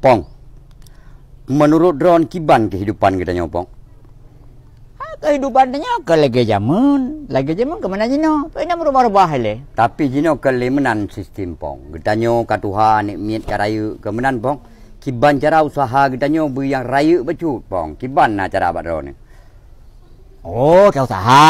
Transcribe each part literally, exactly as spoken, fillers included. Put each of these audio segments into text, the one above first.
Pong, meunurot droen kiban keuhidupan geutanyoe, Pong? Ha, keuhidupan tanyoe ka lagèe jameun, lagèe jameun keumanö jinoe, pih na meurubah-rubah ilèe. Tapi jinoe ka lé meunan sistem, Pong. Geutanyoe ka tuha, aneuk miet ka rayeuk, keumanö, Pong? Kiban cara useuha geutanyoe beu nyang rayeuk bacut, Pong? Kiban na cara bak droeneuh? Oh, ka useuha.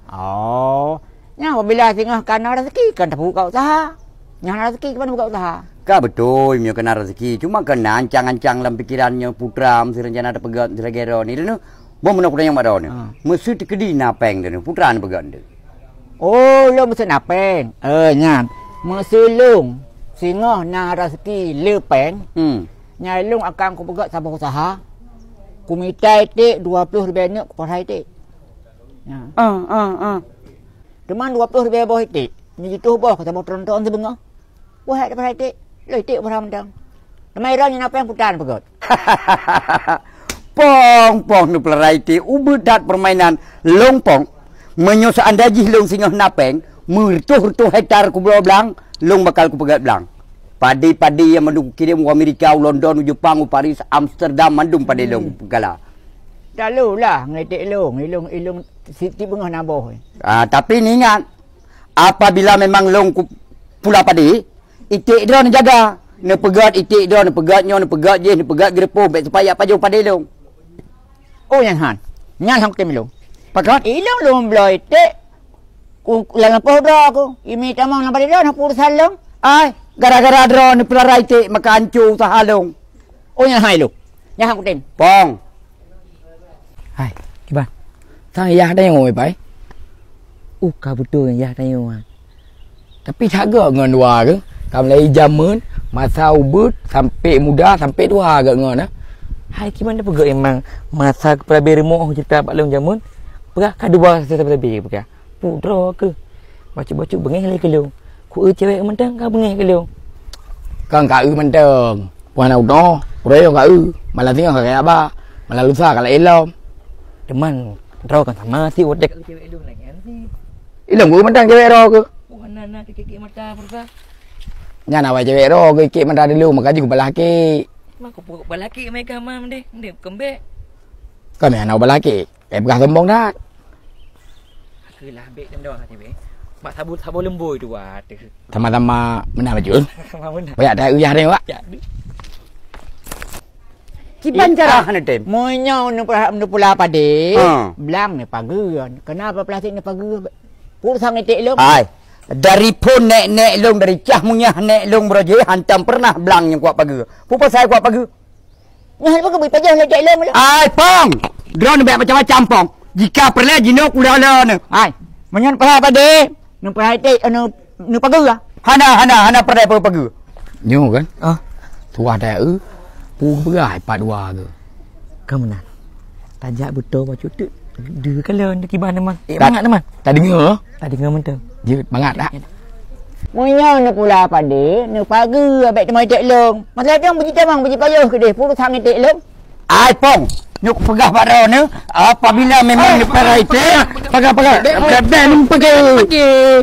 Ah. Oh. Nyan apabila singoh ka na raseuki, kan tapeubuka useuha. Nyan na raseuki, kiban buka useuha. Ka beutôi, meunyoe ka na raseuki. Cuma ka na ancang-ancang lam pikeran nyoe putra, meusi rencana tapeugöt, meusi lagèe droeneuh. Lheuh nyoe, boh meunoe kutanyong bak droeneuh. Ah. Meusi teukeudi na pèng droeneuh, putra neupeugöt droeneuh? Oh, lôn meusi na pèng. Eh, nyan. Meusi lôn singoh na raseuki le pèng. Hmm. Nyan lôn akan kupeugöt saboh useuha. Kumita iték dua ploh ribèe neuk kupeusah iték. Nyan. Ah, ah, ah. Teuma dua ploh ribèe boh iték, nyoe jituh boh ka saboh tron-tron sibeungoh. Wah, hek daripada iték, lôn iték boh mantong. Teuma droeneuh na pèng putra neupeugöt. Pong, Pong, neupeulara iték, ubeut that peurmainan lôn, Pong. Meunyoe seuandai jih lôn singoh na pèng, meureutôh-reutôh hektar kubloe blang, lôn bakal kupeugöt blang. Padé-padé nyang mandum kukirém u Amerika, u London, u Jepang, u Paris, Amsterdam, mandum padé lôn kupeugala. Talu lah ngon iték lôn, ilôn, ilôn siti beungoh na boh. Ah, tapi neuingat, apabila memang lôn ku-, pula padé, iték droeneuh jaga. Neupeugöt iték droeneuh, neupeugöt nyoe, neupeugöt jéh, neupeugöt geureupoh, bèk supaya pajoh padé lôn. Oh, nyan han. Nyan han kutem ilôn. Pakon? Ilôn lôn bloe iték, ku, lam lampôh droe ku. Imi tamong lam padé droeneuh, peue urusan lôn? Ai, gara-gara droeneuh peulara iték, maka ancô useuha lôn. Oh, nyan hai lôn. Nyan han kutem. Pong. Hai, kiban? Sang yah tanyoe, Pai? Uh, ka beutôi yah tanyoe, ah. Tapi that gèt ngon dua keuh. Ka mulai jameun, masa ubeut, sampai muda, sampai dua gèt ngon, ah. Hai, kiban tapeugèt memang masa keupala bèe rumoh cerita bak lôn jameun? Peugah ka dua sasa keupala bèe peugah. Pudroe keuh. Bacut-bacut beungèh lé keu lôn. Ku eu cewek mantong ka beungèh keu lôn. Kan ka eu mantong. Puan unoe, uroe ka eu. Malam singoh ka kaya ba. Malam lusa ka laén lom. Teuma, droe kan sama si utek. Ilôn ku eu mantong cewek droe keuh. Puan na, na, kikik mata, peursa. Nyan awai cewek droe keuh, kikik mata dulu, maka jih kubalah kik. Mak, kubalah kik mereka, Mam, deh. Ndeh, kembek. Kami anak balah kik. Eh, peugah sombong that. Aku lah, bek tendang hati, bek. Mak sabu, sabu lembui tu, wah, tu. Sama-sama menang, Jun. Sama menang. Banyak dah uyah dia, Wak. Ya, du. Kiban cara hana tem. Meunyoe neupula, neupula padé, ha, blang neupageue. Kenapa plastik neupageue? Pur sang iték lom. Ai, dari phon nek-nek lom, dari cah munyah nek lom beurajih, hantom pernah blang nyang kuat pageue. Pu pasai kuat pageue? Nyan peugeubri pajoh lé cek lôn. Ai, Pong! Droeneuh bèk macam-macam, Pong. Jika peureulèe jinoe kulo-lo neuh. Ai, meunyoe peuhah padé, neupeurhati, eh, neu-, neupageue. Hana, hana, hana peureulèe pageue. Nyoe kan? Ah. Tuah dayah eu, pu peugah ai pat dua keuh. Ka meunan. Tajak beutôi bacut teuk. Deuh ka lôn kiban teuma. Eh, mangat teuma. Tadeungoe? Tadeungoe mantong. Jeuet, mangat dak? Meunyoe neupula padé, neupageue abék teuma iték lôn. Masalah nyoe beujitamong, beujipayoh keudeh, purusang iték lôn. Ai Pong, nyoe kupeugah bak droeneuh, apabila memang neupeurhati, paga-paga, bèk neupageue.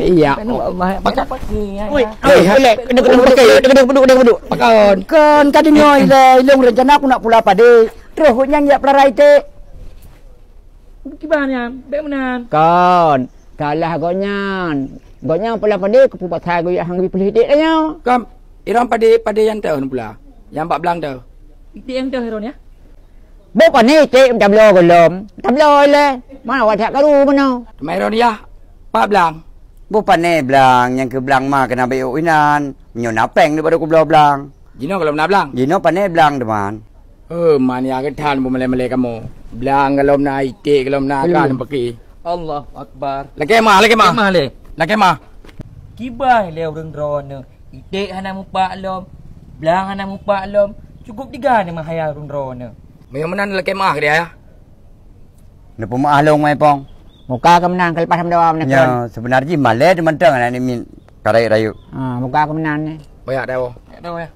Iya. Oi, oi, oi, kena, kena, kena, kena, kena, kena, kena. Pakon? Kon, ka deungoe ilèe, ilôn rencana ku nak pula padé. Troh gobnyan jak peurara iték. Kiban nyan, bèk meunan. Kon, salah gobnyan. Gobnyan pula padé keupeue pasai geuyue han geupeuléh iték tanyoe. Kam, irong padé, padé nyang teuh pula. Nyang bak blang teuh. Iték nyang teuh irong ya? Boh pané iték tabloe gohlom. Tabloe lé. Mana awak that karu meunoe? Teuma irong yah, pat blang. Boh pané blang, nyang keu blang ma keuneuk beuiok inan. Meunyoe na péng daripada kubloe blang. Jinoe gohlom na blang? Jinoe pané blang, teuma. Heuh, man ya geutan beumeulée-meulée kamoe. Blang gohlom na, iték gohlom na, kan peuki. Allahu Akbar. Lakée mah, lakée mah. Lakée mah lé. Lakée mah. Kiban lé ureuëng droeneuh. Iték hana mupak lom. Blang hana mupak lom. Cukup tiga ni mah haya ureuëng droeneuh. Meunyoe meunan lakée mah keu dia ya. Neupeumeu'ah lôn, Mai Pong. Muka keu meunan, keu leupah meudawa meunan. Nyoe, seubeuna jih malée teumantong aneuk namiet ka rayeuk-rayeuk. Ha, muka keu meunan ni. Banyak dawa. Banyak dawa ya.